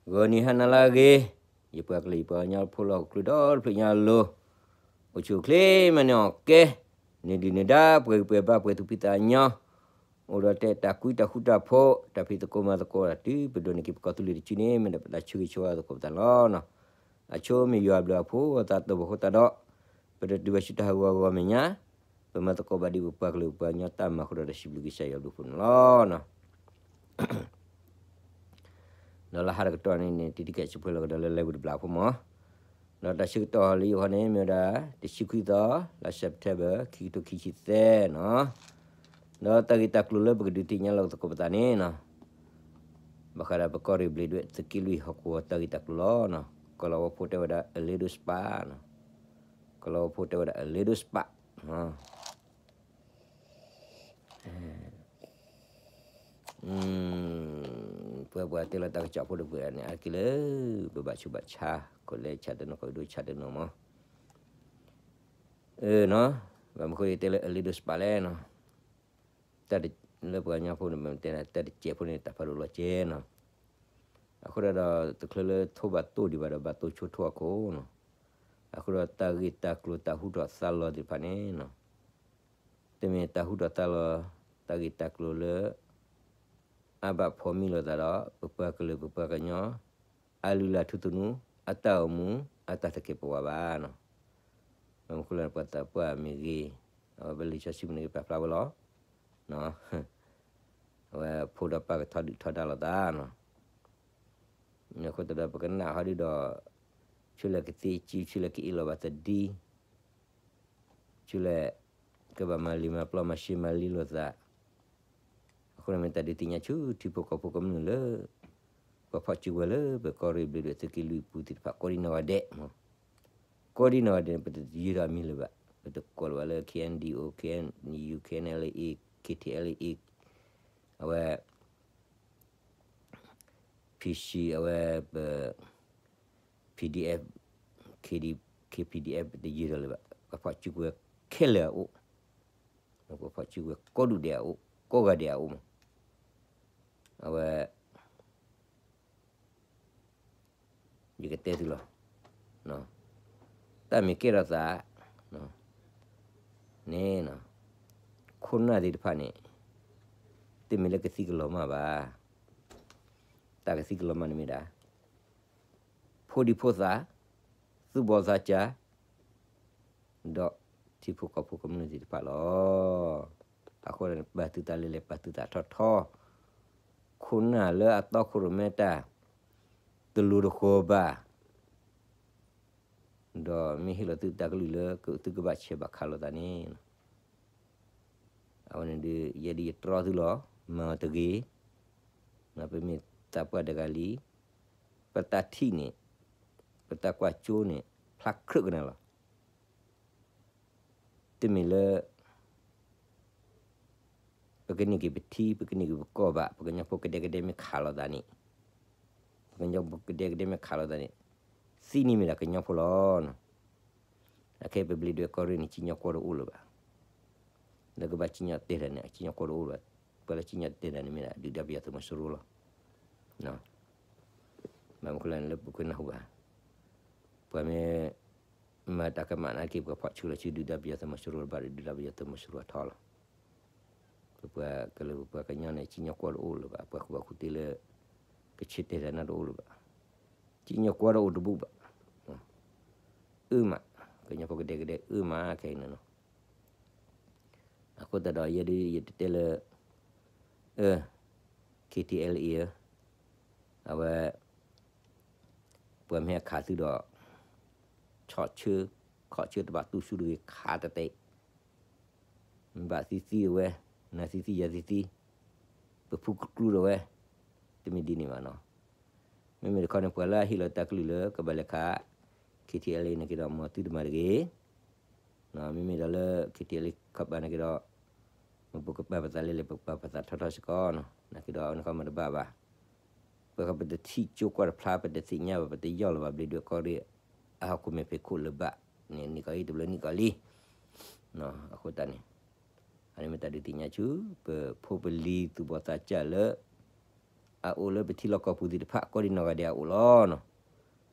ဂီၤနံၤဟါနၤလၢအဂ့ၤ, ယပှၤကလုာ်ယပှၤကညီဖိလၢဟီၣ်ခိၣ်ချၢဒီတဖျၢၣ်ညါအလိၤ, အိၣ်ဆူၣ်အိၣ်ချ့မၤန့ၢ်အီၣ်ကဲ, န့ၢ်ဒုၣ်န့ၢ်ဒါ ပှဲၤဂံၢ်ပှဲၤဘါ ပှဲၤသူၣ်ဖှံသးညီ, အိၣ်ဒီးတဲတၢ်ကွံတၢ်ဃူတၢ်ဖိး တၢ်ဖံးသကိးမၤသကိး တုၤပဒိးန့ၢ်က့ၤပကီၢ်သူလ့ၤတစုန့ၣ် မ့ၢ်ဒၣ်ပတၢ်ဆၢဂ့ၤဆၢဝါသကိးပသးန့ၣ်လီၤ. အဆိမ့ၢ်ယွၤအဘျုးအဖှိၣ်အသးတဘၣ်အဃိသတးဒီး ပတတုၤဘၣ်ဆူတၢ်ဟးဂီၤအဂီၢ်မဲာ်ညါ, ပမၤသကိးဘၣ်ဒ်ပပှၤကလုာ်ပပှၤကညီတၢ်မၤအဃိဒီး တၢ်စံးဘျုးကစၢ်ယွၤအဘျုးအဖှိၣ်န့ၣ်လီၤ. ဒီးလၢဟါတကတီၢ်န့ၣ်န့ၣ် တံၤတံၤကဲးစံးဖှဲလီၤကဒီးလၢ live တဘျီဖိမး, ဒီးတၢ်ဆၢကတီၢ်လၢယဂီၢ်န့ၣ် မ့ၢ်ဝဲဒၣ် တဆံခွံသီ လါ September ခံကထိခံဆံသၢန့ၣ်လီၤ. ဒီးတၢ်ဂ့ၢ်တၢ်ကျိၤလၢပကဒုးသ့ၣ်ညါလိာ်သကိးပသးန့ၣ်လီၤ, ဘၣ်ဃးဒီးပကီၢ်ရ့ၣ်ဘျ့းဒွဲၣ်သုးက့လွံၢ်ဟီၣ်ကဝီၤတၢ်ဂ့ၢ်တၢ်ကျိၤလီၤ. ကီၢ်လီၤဝါဖိတဲဝဲဒၣ် အလ့ဒိၣ်စပးန့ၣ်လီၤ, ကီၢ်လီၤဝါဖိတဲဝဲဒၣ် အလ့ဒိၣ်စပး ပှၤပှၤတဲလီၤတၢ်ကစီၣ်ဖိတဖုန့ၣ် အါတက့ၢ်လၢ ပဘၣ်ဆူးဘၣ်ဆါ ကီၢ်လဲဆါတနီၤ ကီၢ်ဒိၣ်ဆါတနီၤမး, ဘၣ်မနုၤဃိတဲလၢအလ့ဒိၣ်စပးလဲၣ်န့ၣ်လီၤ, တၢ်လၢပှၤကညီဖိန့ၣ် မ့ၢ်တဲတၢ်တစဲးဖိန့ၣ် တၢ်ဖးဒိၣ်လီၤကဲန့ၣ်လီၤ, အဃိဒီးတချုးလၢထိဘၣ်တိၢ်ဒံးဘၣ်ဒီး ဘၣ်တိၢ်ဆိထိအခိၣ်န့ၣ်လီၤ, အဃိဒီးတၢ်ဂ့ၢ်တၢ်ကျိၤတၢ်ဟူထီၣ်သါလီၤသ့ၣ်တဖၣ်န့ၣ်လီၤ, တမ့ၢ်တၢ်ဟူထီၣ်သါလီၤ တၢ်ဂ့ၢ်တၢ်ကျိၤလၢ အါဘၣ်ဖီမံလိာ်သးဒီး ပပှၤကလုာ်ပပှၤကညီ အလုၢ်အလၢ်ထူသနူ အတၢ်အိၣ်မူ အတၢ်သကဲးပဝးဘၣ်န့ၣ်လီၤ, ဘၣ်မနုၤဃိလဲၣ်န့ၣ် ပှၤသးပှၢ်မ့ၢ်ဂ့ၤ, အဝဲပလံာ်စီဆှံမ့ၢ်ဂ့ၤ ပာ်ဖျါဝဲလီၤ, အဝဲဖိဒီးပၢ်ကထီဒုၣ်ထီဒါလိာ်သးန့ၣ်လီၤ, အဃိသတးဒီးပကနၣ်ဟီဒုဒီး ဆူလဲၣ်ကသ့စု ဆူလဲၣ်ကအ့ၣ်လိာ်ဘၣ်သဒံ ဆူလဲၣ် ကဘၣ်မၤလံာ်မၤပျီမၤရှဲမၤလံလိာ်သး, အဃိန့ၣ်မ့ၢ်တၢ်ဒုးသ့ၣ်ညါဆူထံဖိကီၢ်ဖိကမျၢၢ်လၢ ပှၤဖီၣ်စုကဝဲၤလၢပကီၢ်ရ့ၣ်ဘျ့းဒွဲၣ်သုးက့လွံၢ်ပူၤသ့ၣ်တဖၣ် ကိးဒံနီၢ်ဂၤဒဲးမး, ကိးဒံနီၢ်ဂၤဒဲးန့ၣ် ပတယုၢ်ထီၣ်အမံၤလၢၤဘၣ်, ပတကိးလၢၤဘၣ်လၢ K N D O, K N U, K N L A, K T L A, အဝဲ ဖံၡံ အဝဲပ P D F, K D, K P D F တယုၢ်ထီၣ်လၢၤဘၣ်, ပှၤဖီၣ်စုကဝဲၤခဲလၢာ်အအိၣ်, ပှၤဖီၣ်စုကဝဲၤကိးဒူၣ်ဒဲးအအိၣ်, ကိးဂၤဒဲးအအိၣ်မး, အဝဲ ယကတဲသုလီၤ, တၢ်မ့ၢ်ကဲထီၣ်သး န့ၣ် ခိၣ်နၢ်သ့ၣ်တဖၣ်န့ၣ် တမ့ၢ်လၢကသံကလီၤမၢ်ဘၣ်, တၢ်ကသံကလီၤမၢ်န့ၣ်မ့ၢ်ဒၣ် ဖိဒံဖိသၣ်, သူၣ်ဘီၣ်သးစၢ် ဒီးထံဖိကီၢ်ဖိကမျၢၢ်သ့ၣ်တဖၣ်လီၤ. အဃိန့ၣ် ပာ်သုသးလဲၢ်လဲၢ် ပာ်သုသးထီထီ, ခိၣ်နၢ်လၢအတီခိၣ်ရိၣ်မဲတၢ် တလိၤတဃီၤဘၣ်, ဒီးမ့ၢ်ဟ့ၣ်လီၤသုတၢ်ကလုၢ်လၢသုကဘၣ်ဆဲးဘၣ်ခးလိာ်သးန့ၣ်, အဝဲန့ၣ်ဒုး ယဲဒၣ်ယတြီသုလီၤ, မၤအီၤတဂ့ၤ, ပမ့ၢ်သးပှၢ်တဂၤလံ, ပတၢ်ထံၣ်န့ၣ်, ပတၢ်ကွၢ်စိန့ၣ် ဖျါခရၢၣ်ကနၣ်လီၤ. တမ့ၢ်လၢ ပကန့ၢ်က့ၤပထံ ပကန့ၢ်က့ၤပကီၢ်ဘၣ်, ပကညီဖိကဒဲကဒဲမ့ၢ်ခးလိာ်သးန့ၣ်, ပကညီဖိကဒဲကဒဲမ့ၢ်ခးလိာ်သးန့ၣ်, သံန့ၣ်မ့ၢ်ဒၣ်ကညီဖိလီၤ. အခဲအံၤပဘျ့းဒွဲၣ်ကီၢ်ရ့ၣ်န့ၣ် စံၣ်ညီၣ်ကွီၢ်တအိၣ်လၢၤဘၣ်. လၢကဘၣ်စံၣ်ညီၣ်တဲတၢ်န့ၣ် အစံၣ်ညီၣ်ကွီၢ်တအိၣ်လၢၤဘၣ်. ပှၤလၢစံၣ်ညီၣ်တဲတၢ်န့ၣ်မ့ၢ်ဒၣ် ဒုၣ်ဒါပယီၤသုးမီၤစိရိၤလီၤ. ဘၣ်မနုၤဃိလဲၣ်န့ၣ် လၢပကွၢ်နၢ်ဟူဘၣ်, ပှၤမ့ၢ် မၤတၢ်ကမၣ်နာ်က့ ပှၤဖီၣ်ဆူၣ်လီၤဆူ ဒုၣ်ဒါပယီၤသုးမီၤစိရိၤဘၣ်ဒီး ဒုၣ်ဒါပယီၤသုးမီၤစိရိၤအထီလီၤ. ပပှၤကလုာ်ပပှၤကညီန့ၣ် စံၣ်ညီၣ်ကွီၢ်တအိၣ်လၢၤဘၣ်, ပှၤဃူဘၣ်ဃူသ့လၢ ကဆၢတဲာ်တၢ်န့ၣ်တအိၣ်လၢၤဘၣ်. စံၣ်ညီၣ်ကွီၢ်တအိၣ်တဘူၣ်ဘၣ်. အၢမး, ကညီဖိကဒဲကဒဲအၢမးခဲအံၤန့ၣ်လီၤ. အဃိသတးဒီး ယဲဒၣ်ယတတဲလၢ အၢ K T L A ဧၢ, အဝဲ ပှၤမ့ၢ်အခးသုဒီး ဆီၣ်ဆၢ ခီၣ်ဆၢတဘၣ်သူၣ်ဆူၣ်တဂ့ၤ ခးတတဲာ်, ဘၣ်သံသံအဝဲ, နၤသံသံယၤသံသံ, ပဖုကကျူဒီးဝဲ, တမ့ၢ်ဒ်န့ၣ်ဘၣ်နီၤ. မ့မ့ၢ်တခီန့ၣ် ပှၤလၢအဟ့ၣ်လီၤတၢ်ကလုၢ်လၢကဘၣ်လဲၤခး K T L A န့ၣ်က့ၤဒီး မ်သုတမၤတဂ့ၤ မ့မ့ၢ်ဒီးလၢ K T L A ခီပၤန့ၣ်က့ၤဒီး မ့ၢ်ပကပာ်ပသးလဲၣ်လဲၣ် ပကပာ်ပသးထီထီစ့ၢ်ကီးနီၤ, နာ်က့ဒီး အဝဲန့ၣ်ခီမ့ၢ်တဘၣ်ဘၣ်. ပှၤခီပတထံၣ်ကၠိကွၢ်တဖျါ ပတသ့ၣ်ညါဘၣ် ပတယီၢ်လၢၤဘၣ် ဘျ့းဒွဲၣ်ကီၢ်ရ့ၣ် အဟီၣ်ခိၣ်မဲာ်ဖံးခိၣ်လၢၤဘၣ်န့ၣ် နံၣ်ကီၢ်အံၤတဘျီနံၣ်ကီၢ်လံ. အဃိသတးန့ၣ် အန့ၣ်မ့ၢ်တၢ်ဒုးသ့ၣ်ညါဆူ ပဖိပလံၤသူၣ်ဘီၣ်သးစၢ်လၢ အအိၣ်လၢပထံလီၢ်ကီၢ်ပူၤသ့ၣ်တဖၣ် ကိးဒံနီၢ်ဂၤဒဲးအအိၣ်လီၤနီၤ.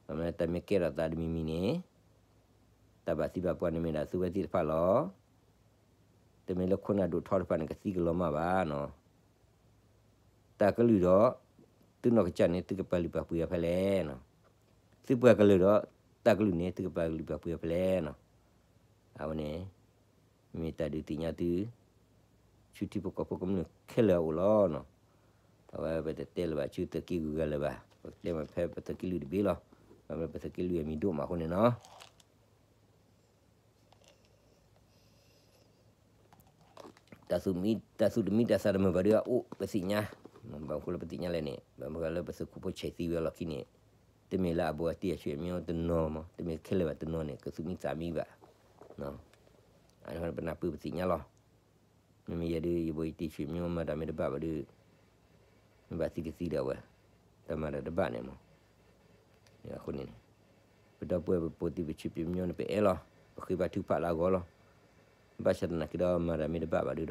အမ့ၢ်တၢ်မ့ၢ်ကဲထီၣ်သးတမံၤမံၤန့ၣ် တၢ်ဘၣ်သံဘၣ်ပှၢ်န့ၣ်မ့ၢ်ဒၣ်သုဝဲသ့ၣ်တဖၣ်လီၤ. တမ့ၢ်လၢခိၣ်နၢ်ဒိၣ်ထီတဖၣ်န့ၣ် ကသံကလီၤမၢ်ဘၣ်နီၤ. တၢ်ကလုၢ်ဒီး သုနီၢ်ကစၢ်န့ၣ် သုကပာ်လုၢ်ပာ်ပှ့ၤအီၤဖဲလဲၣ်နီၤ. သုပှၤကလုာ်ဒီး တၢ်ကလုၢ်န့ၣ် သုကပာ်လုၢ်ပာ်ပှ့ၤအီၤဖဲလဲၣ်နီၤ. အဝဲန့ၣ် မ့ၢ်တၢ်ဒုးသ့ၣ်ညါသု ဆူထံဖိကီၢ်ဖိကမျၢၢ်ခဲလၢာ်အအိၣ်လီၤနီၤ. အဝဲပတတဲလၢၤဘၣ်ဆူသုးက့ဂုၤဂၤလၢၤဘၣ်, ပတဲမ့ၢ်ဖဲပသုးက့လွံၢ်တဘ့ၣ်လီၤ. ပမ့ၢ်ပသုးက့လွံၢ်အမံၤဒိၣ်မးအဃိန့ၣ်နီၤ တၢ်သူၣ်တမံတၢ်သးတမုာ်ဘၣ်ဒီးအအိၣ်ပသ့ၣ်ညါ, ဘၣ်မနုၤဃိလၢပသ့ၣ်ညါလဲၣ်န့ၣ် ဘၣ်မနုၤဃိလၢပသုးခိၣ်ဖိဆဲးသံဝဲလီၢ်ခံန့ၣ် တမ့ၢ်လၢအဘူးအတံၢ်အဆွေမျိုးတနီၤမး, တမ့ၢ်ခဲလၢာ်ဘၣ်တနီၤန့ၣ် ကသူၣ်မံသးမံဘၣ်. အန့ၣ်ပနၢ်ပၢၢ်ပသ့ၣ်ညါလီၤ. မ့မ့ၢ်ယဲဒုး ယဘူးယတံၢ်ဆွေမျိုးမၤတၢ်မ့ၢ်တဘၣ်ဘၣ်ဒီး မ့ၢ်ဘၣ်သံကသံဒီးအဝဲ တၢ်မၤတၢ်တဘၣ်န့ၣ်မး. အဃိန့ၣ် ပဒီပုၢ်ဝဲၢ်ပဖိသံပဆံးပမံၤန့ၣ် ပအဲၣ်လီၤ, ပဃ့ဘါထုကဖၣ်လၢအဂီၢ်လီၤ. ဘၣ်ဆၣ်သနာ်က့ဒီး မၤတၢ်မ့ၢ်တဘၣ်ဘၣ်ဒီး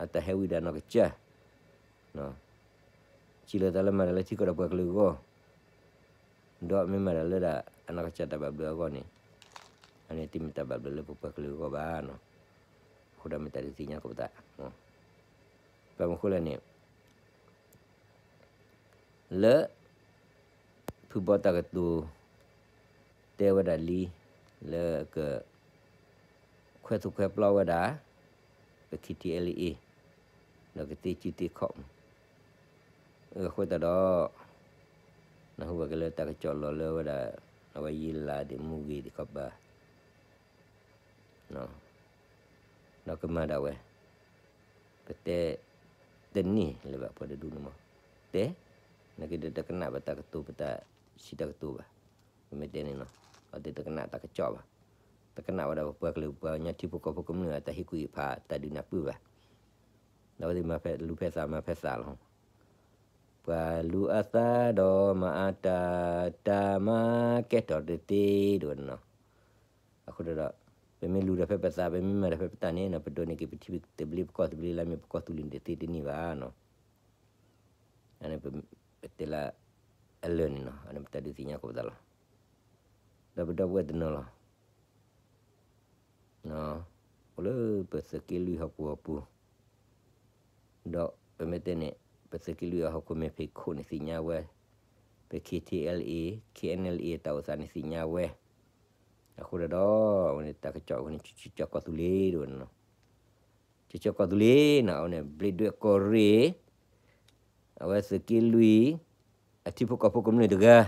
အတၢ်ဟဲဝံၤဒီးနီၢ်ကစၢ် စံးလီၤသးလၢမၤတၢ်လၢထံကီၢ်ဒီးပှၤကလုာ်အဂီၢ်, ဒီးမ့ၢ်မၤတၢ်လၢဒၣ်အနီၢ်ကစၢ်တၢ်ဘၣ်ဘျုးအဂီၢ်န့ၣ်, အန့ၣ်တမ့ၢ်တၢ်ဘၣ်ဘျုးလၢပပှၤကလုာ်အဂီၢ်ဘၣ်. အဃိဒီးမ့ၢ်တၢ်ဒုးသ့ၣ်ညါကိးပသး, ဘၣ်မနုၤဃိလဲၣ်န့ၣ် လၢ ဖုဘီတၢ်ကတိၤ တဲဝဲဒၣ်လံ လၢက ခွဲးသူၣ်ခွဲးပျီဝဲဒၣ် ပ KTLA ဒီးကသ့စုသ့ခီၣ်မး, အဃိသတးဒီး နၢ်ဟူဘၣ်က့ၤလၢတၢ်ကစီၣ်လီၤလၢဝဲဒၣ် အဝဲယ့လးဒ့ၣ်မူဂ့ၤဒ့ၣ်ခီဘၣ် ဒီးကမၤဒၣ်ဝဲ, ပတဲ တန့ၢ်လၢၤဘၣ်ပှၤတဒူၣ်န့ၣ်မး, တဲ နကဒၣ်တကနၣ်ဘၣ်တၢ်ကတိၤပတၢ်စံးတၢ်ကတိၤဘၣ်, ပမ့ၢ်တဲန့ၣ်နီၤ, အဝဲသ့ၣ်တကနၣ်တၢ်ကစီၣ်ဘၣ်, တကနၣ်ဝဲဒၣ်ပပှၤကလုာ်ပှၤကညီထံဖိကီၢ်ဖိကမျၢၢ် အတၢ်ဟ့ၣ်ကူၣ်ဟ့ၣ်ဖးတၢ်ဒုးနၢ်ပၢၢ်ဘၣ်, ဒီးအဝဲသ့ၣ်မၤဖဲလူၤဖဲသးမၤဖဲသးလီၤ, ပှၤလူၤအသးဒီးမၤအါတၢ် တၢ်မၤကဲထီၣ်တသ့ဒ်ဝဲန့ၣ်နီၤ. အဃိဒီး ပမ့ၢ်လူၤတၢ်ဖဲပသး ပမ့ၢ်မၤတၢ်ဖဲပတၢ်န့ၣ်နီၤ ပဒိးန့ၢ်က့ၤပထံသဘျ့ပကီၢ်သဘျ့လၢမ့ၢ်ပကီၢ်သူလ့ၤန့ၣ်တသ့တန့ၢ်ဘၣ်နီၤ. အန့ၣ် ပတဲလၢ အလၢာ်န့ၣ်နီၤ အန့ၣ်ပတၢ်ဒုးသ့ၣ်ညါကိးပသးလီၤ. ဒီးပဒီပုၢ်ဝဲၢ်တနီၤလီၤ အိၣ်လၢပသုးက့လွံၢ်ဟီၣ်ကဝီၤပူၤ ဒီးပမ့ၢ်တဲန့ၣ် ပသုးက့လွံၢ်အဟီၣ်ခိၣ်မဲာ်ဖံးခိၣ်န့ၣ်သ့ၣ်ညါဝဲ, ပ KTLA KNLA တၢ်အိၣ်သးန့ၣ်သ့ၣ်ညါဝဲ, အဃိဒီး အဝဲန့ၣ်တၢ်ကစီၣ်အဃိန့ၣ် ကၠီကီၢ်သူလ့ၤဒ်ဝဲန့ၣ်နီၤ, ကၠီကီၢ်သူလ့ၤနီၤ အဝဲန့ၣ် ဘျ့ဒွဲၣ်ကီၢ်ရ့ၣ် အဝဲသုးက့လွံၢ် အထံဖိကီၢ်ဖိကမျၢၢ်တဂၤ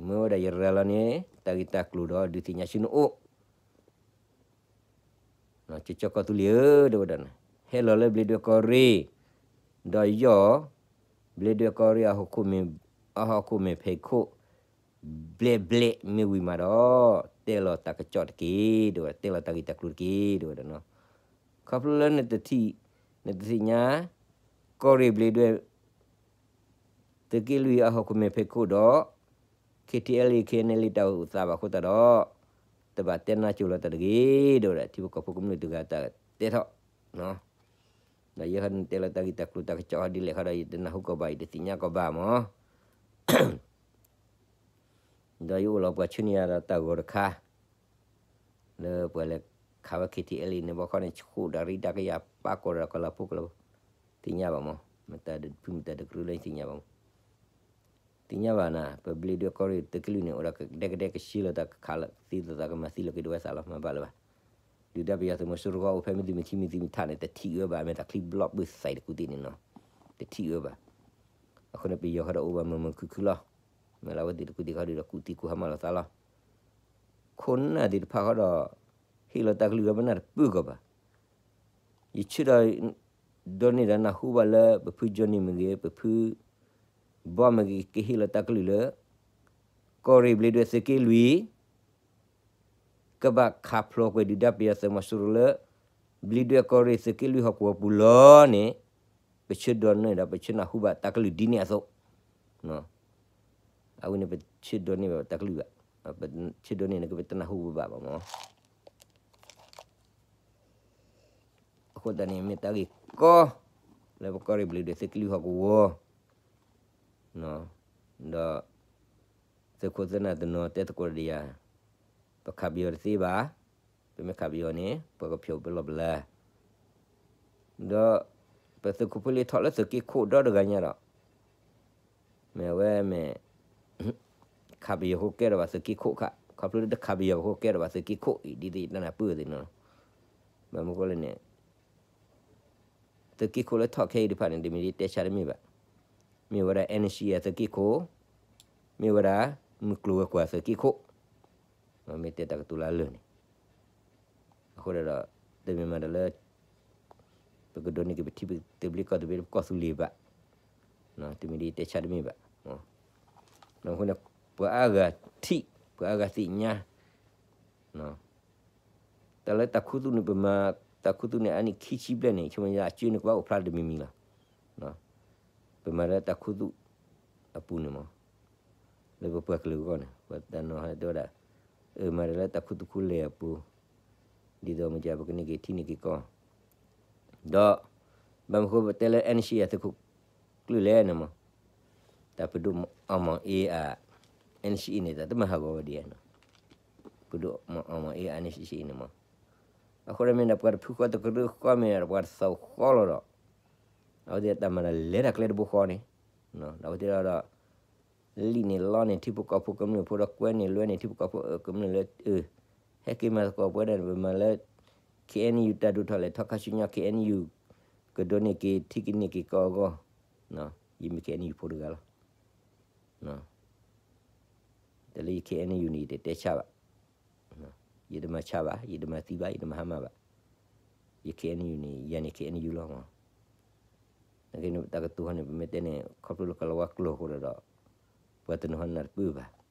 မ့ၢ်ဝဲဒၣ်ယရၤလီၤန့ၣ် တၢ်ဂ့ၢ်တၢ်ကျိၤဒီးဒုးသ့ၣ်ညါဆူနအိၣ် ကၠီကီၢ်သူလ့ၤဧၢ ဒ်ဝဲဒၣ်န့ၣ် ဟဲလီၤလၢဘျ့ဒွဲၣ်ကီၢ်ရ့ၣ် ဒီးယီၢ် ဘျ့ဒွဲၣ်ကီၢ်ရ့ၣ် အဟီၣ်ခိၣ်မဲာ်ဖံးခိၣ် ဘျဲးဘျဲးမ့ၢ်ဝံၤမးဒီး တဲလီၤတၢ်ကစီၣ်တက့ၢ် ဒ်ဝဲ တဲလီၤတၢ်ဂ့ၢ်တၢ်ကျိၤတက့ၢ် ဒ်ဝဲဒၣ်နီၤ. ခီဖျိလၢနတထံၣ် နတသ့ၣ်ညါ ကီၢ်ရ့ၣ်ဘျ့ဒွဲၣ် သုးက့လွံၢ်အဟီၣ်ခိၣ်မဲာ်ဖံးခိၣ်ဒီး KTLA KNLA တၢ်အိၣ်သးဘၣ်အဃိသတးဒီး တဘၣ်တဲနါစိၤလီၤတၢ်တဂ့ၤ ဒ်ဝဲဒၣ် ထံဖိကီၢ်ဖိကမျၢၢ်တဂၤတၢ်တဲထီၣ် ဒီးယဲဟီန့ၣ်တဲလီၤတၢ်ဂ့ၢ်တၢ်ကျိၤတၢ်ကစီၣ်ဟီဒ်လဲၣ်ခီဒီး ယတနၢ်ဟူကီးဘၣ် ယတသ့ၣ်ညါကီးဘၣ်မး ဒီးယအိၣ်လီၤပှၤဆှၢန့ၢ်ယၤဒီးတၢ်ဂီၤတခါ လၢပှၤလဲၤခးဝဲ KTLA န့ၣ် ဘၣ်ခီန့ၣ် ဆှိၣ်ဒၣ်ရံၣ်ဒၣ်ကယၤပာ်ကီၢ်ဒီးကလၤဖိကလၤ သ့ၣ်ညါဘၣ်မး မတၤဖုမတၤတကရူၢ်လၢသ့ၣ်ညါဘၣ်မး သ့ၣ်ညါဘၣ်နၤ ပဘျ့ဒွဲၣ်ကီၢ်ရ့ၣ်သုးက့လွံၢ်န့ၣ် အိၣ်ဒီးကဒဲကဒဲကဆှီလီၤတၢ်ကခးလၢ သံသးသးကမၤသံလီၤက့ၤဒၣ်ဝဲသးလီၤ မၤဘၣ်လၢၤဘၣ် ဒုၣ်ဒါပယီၤသုးမီၤစိရိၤအိၣ်ဖဲမ့ၢ်သုမ့ၢ်ထံမ့ၢ်သုမ့ၢ်ထးန့ၣ် တထံၣ်ဝဲဘၣ် မ့ၢ်တၢ်ချံဘျီၣ်ဘုၣ်သးတကူၣ်သ့ၣ်န့ၣ်နီၤ တထံၣ်ဝဲဘၣ် အဃိန့ၣ် ပယီၤဃီဒီးအိၣ်ဘၣ်မုာ်မုာ်ခုၣ်ခုၣ်လီၤ မ့ၢ်လၢအဝဲသ့ၣ်တကူၣ်သ့ၣ်ခီဒီး ကူၣ်သံကူၣ်ဟါမၢ်လိာ်သးလီၤ ခိၣ်နၢ်သ့ၣ်တဖၣ်ဃီဒီး ဟ့ၣ်လီၤတၢ်ကလုၢ်ဝဲပနၢ်တပၢၢ်ကီးဘၣ် ယဆၢဒီး ဒီးန့ၢ်ဒီးနၢ်ဟူဘၣ်လၢ ပဖုကၠီနံၣ်မ့ၢ်ဂ့ၤ ပဖု ဘီမ့ၢ်ဂ့ၤ ကဟ့ၣ်လီၤတၢ်ကလုၢ်လၢ ကီၢ်ရ့ၣ်ဘျ့ဒွဲၣ်သုးက့လွံၢ် ကဘၣ်ခးဖျိးကွံာ်ဒုၣ်ဒါပယီၤသုးမီၤစိရိၤလၢ ဘျ့ဒွဲၣ်ကီၢ်ရ့ၣ်သုးက့လွံၢ်ဟီၣ်ကဝီၤပူၤလီၤန့ၣ် ပဆၢဒီးန့ၢ်ဒီး ပဆၢနၢ်ဟူဘၣ်တၢ်ကလုၢ်ဒ်န့ၣ်အသိး အဝဲန့ၣ် ပဆၢဒီးန့ၢ်ဘၣ်တၢ်ကလုၢ်ဘၣ်, ပဆၢဒီးန့ၢ်န့ၣ် ကပတနၢ်ဟူဘၣ်ဘၣ်မး. အဃိသတးန့ၣ် မ့ၢ်တၢ်ဂ့ၢ်ကီ လၢပကီၢ်ရ့ၣ်ဘျုးဒီးသုးက့လွံၢ်ဟီၣ်ကဝီၤ, ဒီး သုးခိၣ်သုးနၢ်တနီၤတဲသကိးဒီးယၤ, ပခးပယီၤတသ့ဘၣ်, ပမ့ၢ်ခးပယီၤန့ၣ် ပှၤကဖျိးပလီၢ်ပလၤ, ဒီး ပသုးခိၣ်ဖိလ့ထီၣ်လၢသုးက့ခိၣ်ဒီတဂၤညါဒီး မ့ၢ်အဝဲမ့ၢ် ခးပယီၤဖိကဲထီၣ်ဘၣ်သုးက့ခိၣ်ခါ, ခီဖျိလၢတခးပယီၤဖိကဲထီၣ်ဘၣ်သုးက့ခိၣ်အံၤ ဒ်သိးယတနၢ်ပၢၢ်သ့ၣ်နီၤ, ဘၣ်မနုၤဃိလဲၣ်န့ၣ် သုးက့ခိၣ်လၢထီၣ်ခဲအံၤတဖၣ်န့ၣ် တမ့ၢ်ဒ်တဲဆါတမ့ၢ်ဘၣ်, မ့ၢ်ဝဲဒၣ် NCA သုးက့ခိၣ်, မ့ၢ်ဝဲဒၣ် မုၢ်ကျိၤဝဲၤကွာ်သုးက့ခိၣ်, မ့ၢ်တဲတၢ်ကတိၤလၢအလၢာ်န့ၣ်, အဃိဒီး တမ့ၢ်မၤတၢ်လၢ ပကဒိးန့ၢ်က့ၤပထံပကီၢ်သဘျ့ ပကီၢ်သူလ့ၤဘၣ်, တမ့ၢ်ဒ်တဲဆါတမ့ၢ်ဘၣ်, အဃိန့ၣ် ပှၤအါဂၤထံၣ် ပှၤအါဂၤသ့ၣ်ညါ တၢ်လၢတၢ်ခူသူၣ်န့ၣ် ပမၤတၢ်ခူသူၣ်န့ၣ် အနံၣ်ခံဆံဘျဲၣ်န့ၣ် ဆိမိၣ်ယါအကၠ့န့ၣ် ကဘၣ်အိၣ်ဖျါတမံၤမံၤလီၤ. ပမၤလၢတၢ်ခူသူၣ်အပူၤန့ၣ်မး, လၢပပှၤကလုာ်အဂီၢ်န့ၣ် ပှၤတနီၤဟဲတဲဝဲဒၣ်, အၢ မၤတၢ်လၢတၢ်ခူသူၣ်ခူလဲၢ်အပူၤ, ဒ်သိးမ့ၢ်ကပကန့ၢ်က့ၤထံန့ၢ်က့ၤကီၢ် ဒီး ဘၣ်မနုၤဃိပတဲလၢ NCA သုးခိၣ်ကျၢၢ်လဲၣ်န့ၣ်မး, တၢ်ပဒိၣ် အီမီၤအ့အ NCA န့ၣ် တၢ်တမၤဟးဂီၤဝဲဒ်အံၤ, ပဒိၣ် အီမီၤအ့အ NCA န့ၣ်မး, အဃိဒီးမ့ၢ်ဒၣ်ပှၤတဖုဃီတကရၢဃီ မ့ၢ်ဒၣ်ပှၤတသီဃီလီၤဒီး, အဝဲသ့ၣ်တၢ်မၤတၢ်လဲၤတၢ်ကျဲတဘိဃီန့ၣ်, ဒီးအဝဲသ့ၣ်ဒီး လံၣ်န့ၢ်လီန့ၢ်ထံဖိကီၢ်ဖိကမျၢၢ်ဖိဒီးကွဲန့ၢ်လွဲန့ၢ်ထံဖိကီၢ်ဖိကမျၢၢ်လၢ အၢ ဟဲက့ၤမၤသကိးပဝဲဒၣ်န့ၣ် ပမၤလၢ KNU တၢ်ဒိၣ်ထီၣ်လဲၤထီၣ်ခါဆူညါ KNU ကဒိးန့ၢ်က့ၤထံကန့ၢ်က့ၤကီၢ်အဂီၢ်, ယမ့ၢ် KNU ဖိတဂၤလီၤ. တၢ်လၢယ KNU န့ၣ် ယတတဲဆါဘၣ်, ယတမၤဆါဘၣ်, ယတမၤသံဘၣ်, ယတမၤဟါမၢ်ဘၣ်. ယ KNU န့ၣ် ယၤန့ၣ် KNU လီၤမး. နာ်က့န့ၣ် တၢ်ကတိၤဟီန့ၣ် ပမ့ၢ်တဲန့ၣ် ခီဖျိလၢကလီၤဝါကျိၤအဃိဒီး ပှၤတနီၤဟီနၢ်တပၢၢ်ဘၣ်.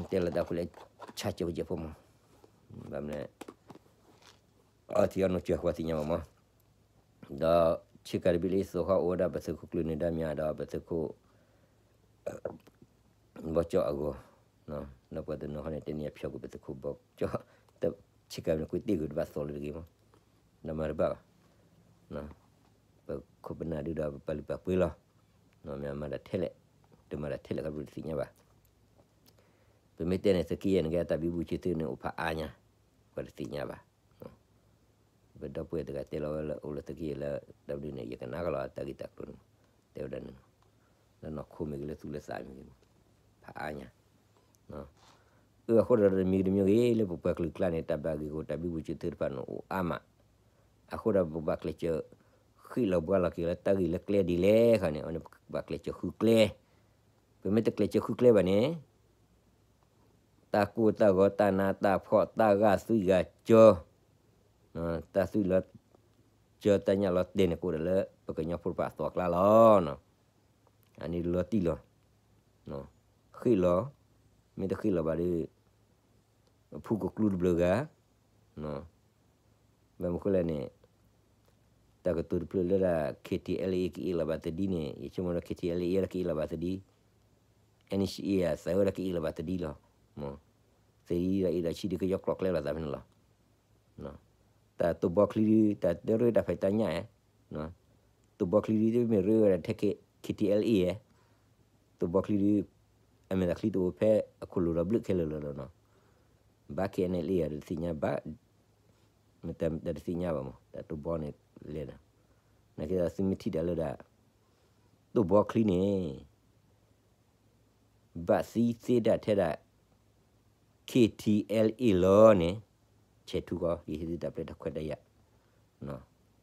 တဲလီၤတၢ်ဖိလဲၣ် ဆါကၠိကၠိဖိမး, ဘၣ်မနုၤလဲၣ် အီထံအီနိစၢၤဃီသ့ၣ်ညါဘၣ်မး, ဒီးဆ့ကၤတဘ့ၣ်လၢယသိးဃီ အိၣ်ဝဲဒၣ်ပသုးခိၣ်ကျၢၢ်နၢၤဒါမၠါ ဒီးပသုးခိၣ် ဘီကၠီအဂီၢ်, လၢပှၤတနီၤဟီန့ၣ် တဲန့ၢ်အဖျိးကွံာ်ပသုးခိၣ်ဘီကၠီ, ဆ့ကၤန့ၣ် ကွ့တ့ၢ်ကွံာ်တဘၣ်သိးလၢတဂ့ၤမး, ဒီးမၤတဘၣ်ဘၣ်. ပခိၣ်ပနၢ်ဒုဒီးပပာ်လုၢ်ပာ်ပှ့ၤလီၤ, မ့ၢ်မၤတၢ်ထဲလဲၣ်, တမၤတၢ်ထဲလဲၣ်ခီဖျိတသ့ၣ်ညါဘၣ်. ပမ့ၢ်တဲန့ၣ် သုးက့ယဲၢ်န့ၣ်ကဲတၢ်ဘံဘူဆံသုးန့ၣ်အိၣ်ဖးအါညါ, ပှၤတသ့ၣ်ညါဘၣ်. ပဒီပုၢ်ဝဲၢ်တဂၤတဲလီၤဝဲလၢအိၣ်လၢသုးက့ယဲၢ်လၢ တၢ်ဘျုးန့ၣ် ယကနၣ်ကလီၤတၢ်ဂ့ၢ်တၢ်ကျိၤန့ၣ်မး, တဲဝဲဒၣ်န့ၣ်, လၢနီၢ်ခိမ့ၢ်ဂ့ၤလၢသူၣ်လၢသးမ့ၢ်ဂ့ၤမး, ဖးအါညါ အဃိဒီးတမံၤတမံၤဂ့ၤ လၢပပှၤကလုာ်ကျါန့ၣ် တၢ်ဘၣ်ဂ့ၢ်ဂီၢ်တၢ်ဘံဘူဆံသုးတဖၣ်န့ၣ်အိၣ်အါမး, အဃိဒီးပဘၣ်ကျဲးစၢး ဃ့ၣ်လီၤဘှါလီၤက့ၤလၢတၢ်ဂ့ၢ်လၢကျဲဒ်လဲၣ်ခီန့ၣ် အဝဲန့ၣ်ပဘၣ်ကျဲးစၢးဃုကျဲ, ပမ့ၢ်တကျဲးစၢးဃုကျဲဘၣ်န့ၣ် တၢ်ကိၢ်တၢ်ဂီၤ တၢ်နးတၢ်ဖှီၣ် တၢ်ဂာ်သွံၣ်ဂာ်ကၠီ, တၢ်သွံၣ်လီၤကၠီ တၢ်ညၣ်လီၤတဲာ်န့ၣ် ကအိၣ်ဒီးလၢပကညီဖိတဖၣ်အသီအကျါလီၤ. အန့ၣ်လီၤတံၢ်လီၤ, ဃ့ၣ်လီၤ, မ့ၢ်တဃ့ၣ်လီၤဘၣ်ဒီး အဖုကကျူတဘျုးဂၤ, ဘၣ်မနုၤဃိလဲၣ်န့ၣ် တၢ်ကတိၤတဖျၢၣ်လၢဒၣ် KTLA ကအ့ၣ်လီၤဘၣ်သဒံန့ၣ် ယဆိကမိၣ်လၢ KTLA ဒီးကအ့ၣ်လီၤဘၣ်သဒံ, NCA အသးဝဲဒီးကအ့ၣ်လီၤဘၣ်သဒံလီၤ. သဒံဒီးအ့ၣ်ဒီးဆံးဒုးကယီကျိးကျဲလီၤသးဖဲန့ၣ်လီၤ. တၢ်တိၢ်ဘီချံဒုး တၢ်တရ့တၢ်ဖံးတၢ်ညၣ်, တိၢ်ဘီချံဒုး တမ့ၢ်ရ့ဝဲဒၣ်ထဲ KTLA, တိၢ်ဘီချံဒုး အမဲာ်သးချံတအိၣ်ဖဲအခိၣ်လိၤဒီးဘျုးခဲလၢာ်လီၤဒီးနီၤ, ဘၣ် KNLA ဒီးတသ့ၣ်ညါဘၣ်, မ့ၢ်တၢ်တသ့ၣ်ညါဘၣ်မး တၢ်တိၢ်ဘီန့ၣ်လဲၣ်ဒီး, နာ်က့ဒီးသုမ့ၢ်ထံၣ်တၢ်လၢဒၣ် တိၢ်ဘီချံန့ၣ် ဘၣ်သံသ့ဒၣ်ထဲဒၣ် KTLA လီၤန့ၣ်, ဆဲးထူၣ်ဃီ ယဟ့ၣ်သုတၢ်ပျဲတၢ်ခွဲးတၢ်ယာ်,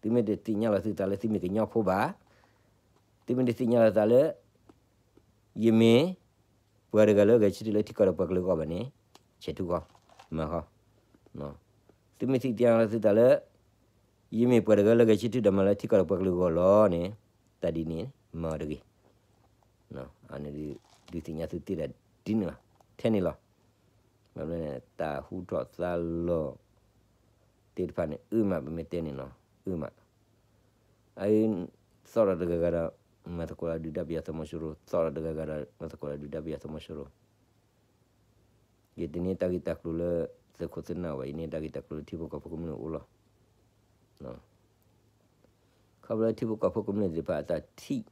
သုမ့ၢ်တသ့ၣ်ညါလီၤသုသးလၢသုမ့ၢ်ကညီဖိဘၣ်, သုမ့ၢ်တသ့ၣ်ညါလီၤသးလၢ ယမ့ၢ် ပှၤတဂၤလၢဂဲၤဆၢထၢၣ်လၢထံကီၢ်ဒီးပှၤကလုာ်အဂီၢ်ဘၣ်န့ၣ်, ဆဲးထူၣ်ဃီ, မၤဃီ, သုမ့ၢ်သ့ၣ်ညါလီၤသုသးလၢ ယမ့ၢ်ပှၤတဂၤလၢဂဲၤဆၢထၢၣ်ဒီးမၤလၢထံကီၢ်ဒီးပှၤကလုာ်အဂီၢ်လီၤန့ၣ်, တၢ်ဒ်န့ၣ် မၤအီၤတဂ့ၤ. အန့ၣ်ဒုး ဒုးသ့ၣ်ညါသုသ့ဒၣ်ဒ်န့ၣ်လီၤ, ထဲန့ၣ်လီၤ. ဘၣ်မနုၤလဲၣ်န့ၣ် တၢ်ဟူထီၣ်သါလီၤသ့ၣ်တဖၣ်န့ၣ် အၢမး ပမ့ၢ်တဲန့ၣ်နီၤ, အၢမး. အအံၤ သီၣ်ဒီးတဂၤဂၤဒီး မၤသကိးလၢဒုၣ်ဒါပယီၤသုးမီၤစိရိၤ, သီၣ်ဒီးတဂၤဂၤဒီး မၤသကိးလၢဒုၣ်ဒါပယီၤသုးမီၤစိရိၤ. ယတန့ၢ်တၢ်ဂ့ၢ်တၢ်ကျိၤလၢ သုးခိၣ်သုးနၢ်ဝဲ, ယန့ၢ်တၢ်ဂ့ၢ်တၢ်ကျိၤလၢထံဖိကီၢ်ဖိကမျၢၢ်အိၣ်လီၤ. ခီဖျိလၢထံဖိကီၢ်ဖိကမျၢၢ်သ့ၣ်တဖၣ်အတၢ်ထံၣ် ဒီး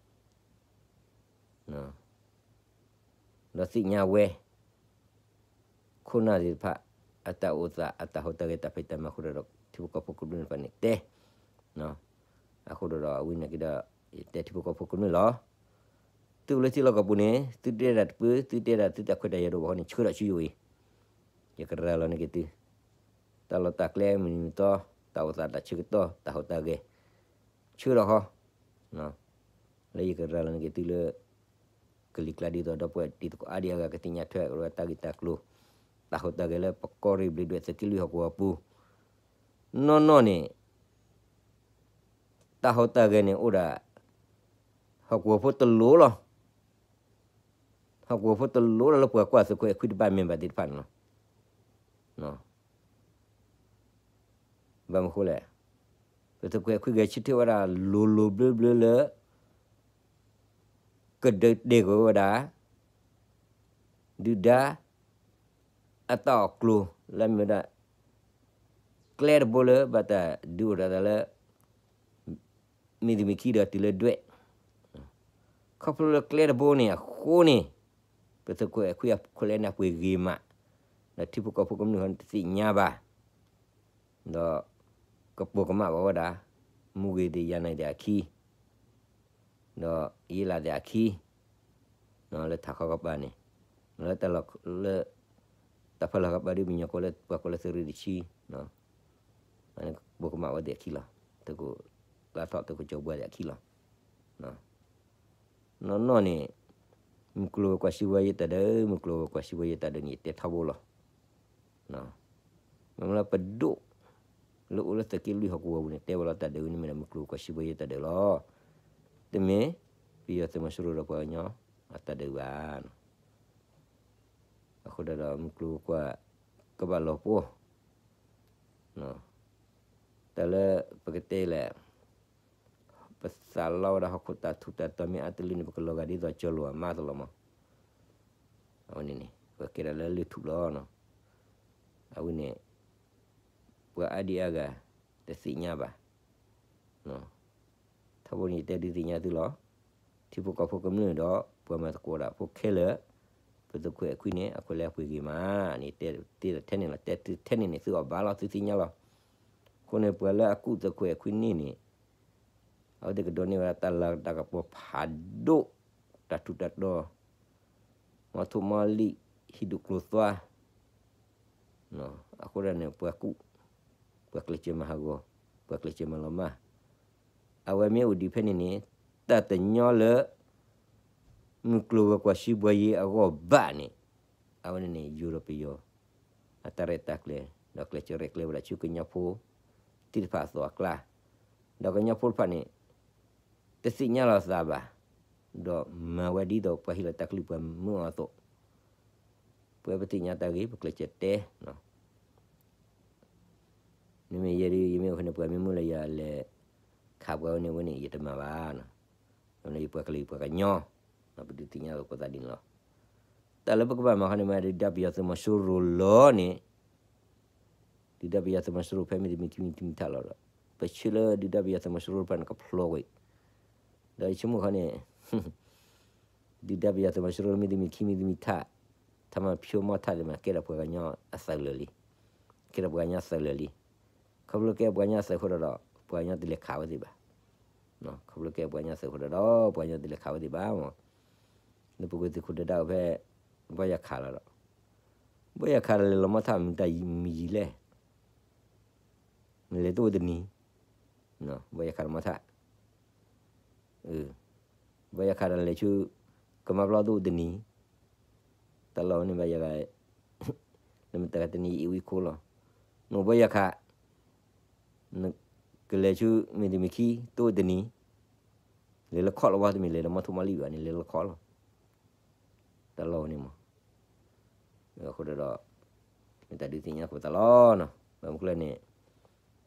သ့ၣ်ညါဝဲ ခိၣ်နၢ်သ့ၣ်တဖၣ် အတၢ်အိၣ်သး အတၢ်ဟူးတၢ်ဂဲၤ တၢ်ဖံးတၢ်မၤအဃိဒီး ထံဖိကီၢ်ဖိကမျၢၢ်တဖၣ်န့ၣ်တဲ, အဃိဒီး အဝဲန့ၣ်ကဒီး ယတဲထံဖိကီၢ်ဖိကမျၢၢ်လီၤ. သုအိၣ်လၢထံလီၢ်ကီၢ်ပူၤန့ၣ် သုတဲဒၣ်တပၢၢ် သုတဲဒၣ်သုတၢ်ခွဲးတၢ်ယာ်တအိၣ်ဘၣ်ဃိန့ၣ် ဆှၢထီၣ်ဆူယအိၣ်အံၤ, ယကရၤလီၤန့ၢ်က့ၤသု တၢ်လီၢ်တၢ်ကျဲမုၢ်နံၤမုၢ်သီ, တၢ်အိၣ်သးတၢ်ဆၢကတီၢ် တၢ်ဟူးတၢ်ဂဲၤ ဆှၢထီၣ်ဃီ, လၢယကရၤလီၤန့ၢ်က့ၤသုလၢ ကလံၤကျါဒ်သိးဒီပုၢ်ဝဲၢ်တံၤသကိးအါဒံအါဂၤ ကသ့ၣ်ညါထွဲဝဲတၢ်ဂ့ၢ်တၢ်ကျိၤ, တၢ်ဟူးတၢ်ဂဲၤလၢပကီၢ်ရ့ၣ်ဘျ့းဒွဲၣ်သုးက့လွံၢ်ဟီၣ်ကဝီၤပူၤ, နီၢ်နီၢ်န့ၣ် တၢ်ဟူးတၢ်ဂဲၤန့ၣ်အိၣ်ဒၣ် ဟီၣ်ကဝီၤဖိတလိၤလီၤ. ဟီၣ်ကဝီၤဖိတလိၤလီၤလၢပှၤကွၢ်သုးခိၣ်အဲၣ်ခွံတဘၣ်မဲာ်ဘၣ်သ့ၣ်တဖၣ်န့ၣ်လီၤ. ဘၣ်မနုၤဃိလဲၣ်, ပသုးခိၣ်အဲၣ်ခွံဂဲၤဆၢထၢၣ်ဝဲဒၣ်လိၤလိၤဘျၢဘျၢလၢ ကဒုးတဲာ်ကွံာ်ဝဲဒၣ် ဒုၣ်ဒါ အတၢ်အီၣ်ကျိၤလၢမ့ၢ်ဝဲဒၣ် ကျဲတဘိလၢဘၣ်တၢ်ဒုးအိၣ်ထီၣ်သးလၢ မ့ၢ်သူၣ်မ့ၢ်ခံဒီးတုၤလၢဒွဲၣ်, ခီဖျိလၢကျဲတဘိန့ၣ်အဃိန့ၣ် ပသုးခိၣ်အဲၣ်ခွံအခိၣ်ကျဲန့ၣ်အပှ့ၤဂ့ၤမး, ဒီးထံဖိကီၢ်ဖိကမျၢၢ်ဃီန့ၣ်တသ့ၣ်ညါဘၣ်, ဒီးကပိာ်ကမၣ်ဘၣ်ဝဲဒၣ် မူဂ့ၤသ့ၣ်ယၤနၢၤသ့ၣ်အခံ ဒီးယ့လးသ့ၣ်အခံ လၢထးခီကပၤန့ၣ်, လၢတၢ်လီၢ်လၢ တၢ်ဖီလာ်ကပၤဒ်ပညီကိးလၢ ပှၤကိးလၢသုးရ့ၣ်တဆံ, ပိာ်ကမၣ်ဝဲသ့ၣ်အခံလီၤ. သုးခိၣ်လါထီၣ် သုးခိၣ်ကၠီၤဘှါသ့ၣ်အခံလီၤ. နီၢ်နီၢ်န့ၣ် မုၢ်ကျိၤဝဲၤကွာ်စံးဝဲယဲတၢ်ဒုး, မုၢ်ကျိၤဝဲၤကွာ်စံးဝဲယဲတၢ်ဒုးန့ၣ် ယတဲထီဘိလီၤ. မ့ၢ်လၢပဒိၣ် လၢအိၣ်လၢသုးက့လွံၢ်ဟီၣ်ကဝီၤပူၤန့ၣ် တဲဝဲလီၤတၢ်ဒုးဝဲန့ၣ်မ့ၢ်ဒီး မုၢ်ကျိၤဝဲၤကွာ်စံးဝဲယဲတၢ်ဒုးလီၤ. တမ့ၢ် ပယီၤသုးမီၤစိရိၤဒီးပှၤကညီအတၢ်ဒုးဘၣ်. အဃိဒီး မုၢ်ကျိၤဝဲၤကွာ် ကဘၣ်လီၤပှီၢ် တၢ်လၢပကတဲလဲၣ်, ပသးလီဝဲဒၣ်ဟီၣ်ခိၣ်တၢ်ထူးတၢ်တီၤမ့ၢ်အါတလၢန့ၣ် ပကလီၤဂာ်ဒ်သိးကၠီၤလိာ်အမါအသိးလီၤမး. အဝဲန့ၣ်န့ၣ် ပှၤကဲဒၣ်လၢလၢၢ်ထူၣ်လီၤ. အဝဲန့ၣ် ပှၤအါဒံအါဂၤ တသ့ၣ်ညါဘၣ်. ထီဘိန့ၣ် ယတဲဒုးသ့ၣ်ညါသုလီၤ. ထံဖိကီၢ်ဖိကမျၢၢ်ဒီး ပှၤမၤသကိးဒၣ်ဖိခဲလၢာ်, ပသုးခိၣ်အဲၣ်ခွံန့ၣ် အခိၣ်ကျဲအပှ့ၤဂ့ၤမး, န့ၣ်တဲတ့ၢ်ထဲန့ၣ်လီၤ. တဲထဲန့ၣ်န့ၣ် သုအီၣ်ဘၣ်လီၤ သုသ့ၣ်ညါလီၤ. အဃိန့ၣ် ပှၤလၢအကူၣ်သုးခိၣ်အဲၣ်ခွံန့ၣ်န့ၣ် အဝဲသ့ၣ်ကဒိးန့ၢ်ဝဲဒၣ်တၢ်လၤတၢ်ကပီၤဖးဒိၣ်, တၢ်ထူးတၢ်တီၤ, မီထိၣ်မီလံာ် ဟံၣ်ဒူၣ်ကျိၤသွါ အဃိဒၣ်န့ၣ် ပှၤကူၣ်, ပှၤကျဲးစၢးမၤဟးဂီၤ, ပှၤကျဲးစၢးမၤလီၤမၢ်. အဝဲမ့ၢ်အိၣ်ဒံးဖဲန့ၣ်န့ၣ် တၢ်တညီလၢ မုၢ်ကျိၤဝဲၤကွာ်စံးဘှါယဲအဂီၢ်ဘၣ်န့ၣ်, အဝဲန့ၣ်န့ၣ် ယိၤဒီးပယီၤ အတၢ်ရဲၣ်တၢ်ကျဲၤ ဒီးကျဲးစၢးရဲၣ်ကျဲၤဝဲဒၣ်ဆူကညီဖိ သ့ၣ်တဖၣ်အသိးအကျါ, ဒီးကညီဖိတဖၣ်န့ၣ် တသ့ၣ်ညါလီၤသးဘၣ်, ဒီးမၤဝဲဒ်သိးပှၤဟ့ၣ်လီၤတၢ်ကလုၢ်ပှၤမၢအီၤအသိး, ပဝဲပသ့ၣ်ညါတၢ်ဂ့ၢ် ပကျဲးစၢးတဲ မ့မ့ၢ်ယဲဒ် ယမ့ၢ်အိၣ်ဖဲန့ၣ် ပှၤမ့ၢ်မၢလၢယၤလဲၤခးပှၤဝဲန့ၣ်ဝဲန့ၣ် ယတမၤဘၣ်, ယပှၤကလုာ်ပှၤကညီ, ပဒုးသ့ၣ်ညါသကိးသးဒ်န့ၣ်လီၤ. တၢ်လၢပကဘၣ်မၤခီန့ၣ် မ့ၢ်ဒုၣ်ဒါပယီၤသုးမီၤစိရိၤလီၤန့ၣ် ဒုၣ်ဒါပယီၤသုးမီၤစိရိၤဖဲမ့တမ့ၢ်ခံမ့တမ့ၢ်ထးလီၤဒီး ပဆၢလၢဒုၣ်ဒါပယီၤသုးမီၤစိရိၤတဖၣ်န့ၣ် ကဖျိးကွံာ်, ဒီးယဆိကမိၣ်ခီန့ၣ် ဒုၣ်ဒါပယီၤသုးမီၤစိရိၤမ့တမ့ၢ်ခံမ့တမ့ၢ်ထး, ထးမၤဖၠိမီထးသ့ၣ်မး ကဲဒီးပှၤကညီအသုးလၢာ်လံ, ကဲဒီးပှၤကညီအသုးလၢာ်လံ. ခီဖျိကဲပှၤကညီအသုးအဃိဒီး ပှၤကညီတလဲၤခးဝဲသ့ၣ်ဘၣ်, ခီဖျိကဲပှၤကညီအသုးအဃိဒီး ပှၤကညီတလဲၤခးဝဲသ့ၣ်ဘၣ်မး, လၢပကဝဲသ့ၣ်ခိၣ်ဒုၣ်ဒါအိၣ်ဖဲ ဘီယၤခးလီၤဒီး ဘီယၤခးဒီးလဲၤလီၤမီထးမတၤမံၤလဲၣ်, နလဲၤတအိၣ်တနံၤ, ဘီယၤခးဒီးမီထး, ဘီယၤခးဒီးလဲၤဆူ ကမါပျီတအိၣ်တနံၤ, တၢ်လီၢ်ဝဲန့ၣ်ဘၣ်ယၤဂၤ လၢမတၤဂၤတနံၤအံၤဝံခိၣ်လီၤ, နအိၣ်ဘီယၤခး နကလဲၤဆူမ့တမ့ၢ်ခံတအိၣ်တနံၤ, လဲၤလၢခီၣ်လီၤဝဲတမ့ၢ်လဲၤလၢမီထိၣ်မီလံၣ်ဘၣ်န့ၣ် လဲၤလၢခီၣ်လီၤ, တၢ်လီၢ်ဝဲန့ၣ်မး အဃိဒီး မ့ၢ်တၢ်ဒုးသ့ၣ်ညါခိၣ်သးလီၤနီၤ, ဘၣ်မနုၤလဲၣ်န့ၣ်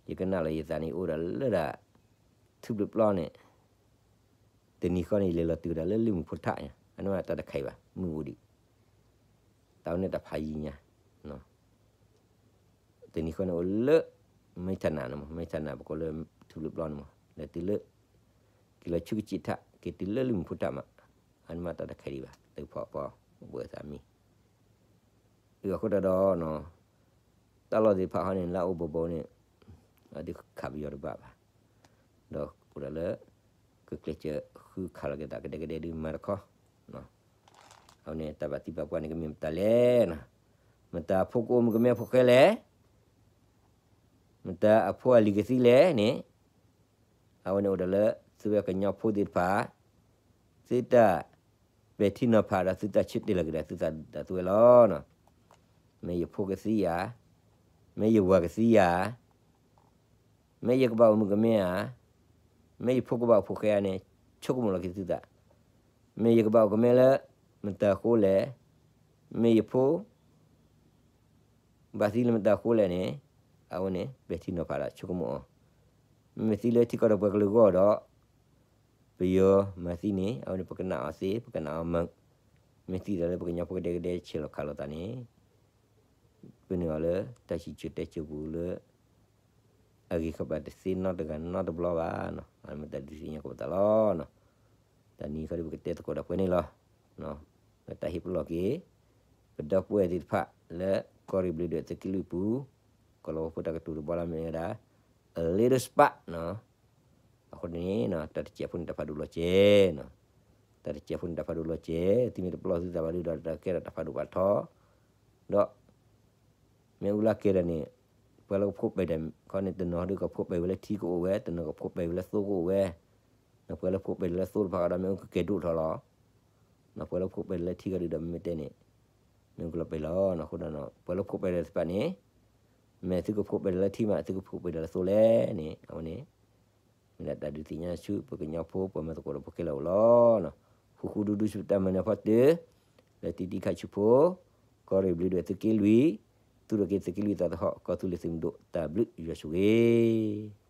ယကနၣ်လီၤယသးန့ၣ် အိၣ်ဒၣ်လၢဒၣ် ထူဘျ့ၣ်ပျီန့ၣ် တနံၤဃီန့ၣ် ယလဲၤလီၤတုၤဒၣ်လၢလ့ၣ်မုၢ်ဖိထၣ်ညါ, အန့ၣ်တၢ်တခါအံၤဘၣ် မုၢ်အိၣ်ဒံး, တၢ်ဝဲန့ၣ်တၢ်ဖးယံၤညါ, တနံၤဃီန့ၣ်အိၣ်လၢ မဲထးနးန့ၣ်မး, မဲထးနး ပကိးလၢ ထူလၢပျီန့ၣ်မး လဲၤတုၤလၢ က့ၤလီၤဆူကစံးထး က့ၤတုၤလၢလံာ်မုာ်ဖိတၢ်မး, အန့ၣ်မးတၢ်တခါဒံးဘၣ် သုဖီၣ်ပီၣ် ဘၣ်သးမံ အဃိတၢ်ဒီး တၢ်လီၢ်သ့ၣ်တဖၣ်ဟီန့ၣ် လၢအအိၣ်ဘိးဘိးန့ၣ် အဒုးခးပယီၤတဘၣ်ဘၣ်, ဒီးအိၣ်ဒီးလၢ ကကျဲးစၢးဃုခးလီၤက့ၤသးကဒဲကဒဲဒုးမၤတခီ, အဝဲန့ၣ် တၢ်ဘၣ်သံဘၣ်ပှၢ်န့ၣ်ကမ့ၢ်မတၤလဲၣ်နီၤ, မတၤအဖိကအိၣ်မုၣ်ကမဲဖိဃဲလဲၣ် မတၤအဖိအလံၤကသံလဲၣ်န့ၣ်, အဝဲန့ၣ်အိၣ်ဒီးလၢ သုဝဲကညီဖိသ့ၣ်တဖၣ် သုတၢ်ပဲာ်ထံနီၤဖးဒီးသုတၢ်ဆၢတဲာ်လီၤက့ၤဒီးသုသးဒၣ်သုဝဲလီၤနီၤ, မ့ၢ်ယဖိကသံဧါ, မ့ၢ်ယဝၤကသံဧါ, မ့ၢ်ယကဘၣ်အိၣ်မုၣ်ကမဲဧါ, မ့ၢ်ယဖိကဘၣ်အိၣ်ဖိဃဲဧါန့ၣ် ဆိကမိၣ်လီၤက့ၤသုသး, မ့ၢ်ယကဘၣ်အိၣ်ကမဲလၢ မတၤအဃိလဲၣ်, မ့ၢ်ယဖိ ဘၣ်သံလၢမတၤအဃိလဲၣ်န့ၣ်, အဝဲန့ၣ် ပဲာ်ထံနီၤဖးဒီးဆိကမိၣ်အီၤ, မ့မ့ၢ်သံလၢထံကီၢ်ဒီးပှၤကလုာ်အဂီၢ်ဒီး ပယီၤမၤသံန့ၣ် အဝဲန့ၣ် ပကနၣ်အီၤသ့ ပကနၣ်အီၤမုာ်, မ့ၢ်သံသးလၢပကညီဖိကဒဲကဒဲဆဲးလီၤခးလိာ်သးန့ၣ် ပန့ၢ်အီၤလၢတၢ်စံးဆၢတဲဆၢပူၤလၢ အဂ့ၤကဘၣ်တသ့နီတဂၤနီတဘျီဘၣ်နီၤ, အမ့ၢ်တၢ်ဒုးသ့ၣ်ညါကပသးလီၤနီၤ, တၢ်နံၤခီဒီးပကတဲသကိးဒီးပှဲၤန့ၣ်လီၤ, လၢတၢ်ဟ့ၣ်ပလီၢ်က့ၤ ပဒီပုၢ်ဝဲၢ်သ့ၣ်တဖၣ်လၢကီၢ်ရ့ၣ်ဘျ့းဒွဲၣ်သုးက့လွံၢ်ပူၤ, ကီၢ်လီၤဝါဖိတၢ်ကတိၤတဘီလၢမ့ၢ်ဝဲဒၣ် a little spark နီၤ, အဃိန့ၣ် တၢ်တစဲးဖိန့ၣ်တၢ်ဖးဒိၣ်လီၤစဲၤနီၤ, တၢ်တစဲးဖိန့ၣ်တၢ်ဖးဒိၣ်လီၤစဲၤ, သုမ့ၢ်တပလီၢ်သုသးဘၣ်ဒီး တၢ်ကဲထီၣ်တၢ်ဖးဒိၣ်ဘၣ်ထီ, ဒီး မ့ၣ်အူလၢကဲထီၣ်န့ၣ် ပှၤလၢကဖိးပဲာ်ဒီးခီန့ၣ် တနီၤဒုးကဖိးပဲာ်ဝဲလၢထံကအိၣ်ဝဲ, တနီၤကဖိးပဲာ်ဝဲလၢသိကအိၣ်ဝဲ, ပှၤလၢဖိးပဲာ်ဒီးလၢသိတဖၣ်ဃီဒီး မ့ၣ်အူကကဲၤဒိၣ်ထီၣ်လီၤ, ပှၤလၢဖိးပဲာ်ဒီးလၢထံကီၢ်ဒုးဒီးမ့ၢ်တဲန့ၣ် မ့ၣ်အူကလီၤပဲာ်လီၤ, အဃိဒီး ပှၤလၢဖိးပဲာ်ဒီးတဖၣ်န့ၣ် မ့ၢ်သုကဖိးပဲာ်ဒီးလၢထံမး သုကဖိးပဲာ်ဒီးလၢသိလဲၣ်န့ၣ် အဝဲန့ၣ် မ့ၢ်ဒၣ်တၢ်ဒုးသ့ၣ်ညါဆူပကညီဖိ ပှၤမၤသကိးဒီးဖိခဲလၢာ်အအိၣ်လီၤ. ဃူဃူဒူဒူဆူပတၢ်မၤနၢၤဖီတၢၢ် လၢတံတံခးဆူဖိ ကီၢ်ရ့ၣ်ဘျ့းဒွဲၣ်သုးက့လွံၢ် သူၣ်ထီၣ်က့ၤသုးက့လွံၢ်သးသဟီၣ် ကီၢ်သူလ့ၤသုးမုၢ်ဒိၣ် တၢ်ဘျုးယွၤဆိၣ်ဂ့ၤ